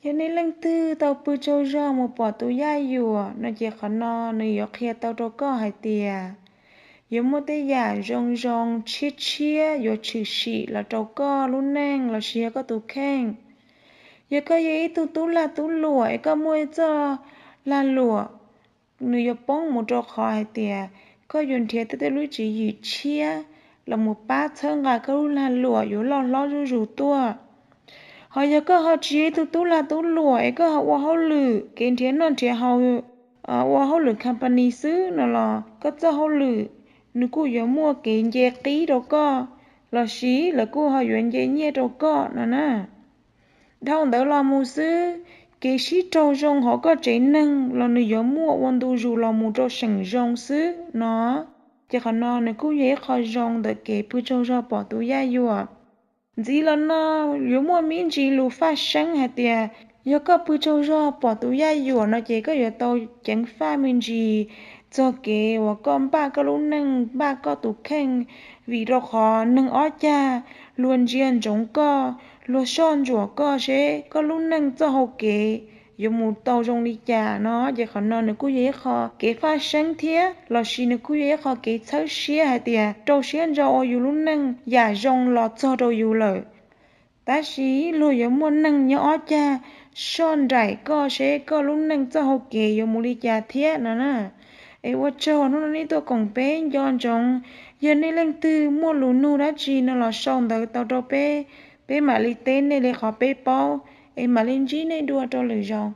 Yog nej leej twg tau pw tsaug zog mus pom tus yaj yuam no ces qhov no nws yuav qhia tau rau koj hais tias yuav muaj tej yam zoo zoo tshiab tshiab yuav tshwm sim los rau koj lub neej lossis yog koj tus kheej. Yog koj yog ib tug tub lag tub luam es koj muaj ib txoj lag luam nws yuav poob mus rau qhov hais tias koj yuav nrhiav tej tej lub tswv yim tshiab los mus pab txhawb nqa koj lub lag luam yuav loj hlob zuj zus tuaj. Ho yog koj ho tsis yog ib tug tub lag tub luam es koj ho ua hauj lwm kev nrhiav noj nrhiav haus, ua hauj lwm company xwb no los koj txoj hauj lwm nws kuj yuav muaj kev nce qib rau koj, lossis lawv kuj ho yuav nce nyiaj rau koj no na. Dhau ntawd los mus xwb, kev sib raug zoo hauv koj tsev neeg los nws yuav muaj ua ntu zus los mus rau seem zoo xwb no. Ces qhov no nws kuj yog ib qho zoo ntawm kev pw tsaug zog pom tus yaj yuam. Ntxiv los no yuav muaj me ntsis lus faj seeb hais tias yog koj pw tsaug zog pom tus yaj yuam no ces koj yuav tau ceev faj me ntsis txog kev uas koj npaj koj lub neej npaj koj tus kheej, vim rau qhov neeg ob cag luag ntsia ntsoov koj, luag soj ntsuam koj seb koj lub neej txoj hau kev yuav mus tau zoo li cas no. Ces qhov no nws kuj yog ib qho kev faj seeb thiab lossis nws kuj yog ib qho kev txhawb siab hais tias rau siab ntso ua yus lub neej yam zoo los txog rau yus lawm. Tab sis luag yuav muaj neeg nyob ob cag soj nraim koj seb koj lub neej txoj hau kev yuav mus li cas thiab no na. Es ua tsaug hnub no nej tuaj koom peb nco ntsoov, yog nej leej twg muaj lus nug dab tsi no los sau ntawv tau rau peb, peb mam li teb nej li qhov peb paub, es mam li ntsib nej dua rau lwm zaus.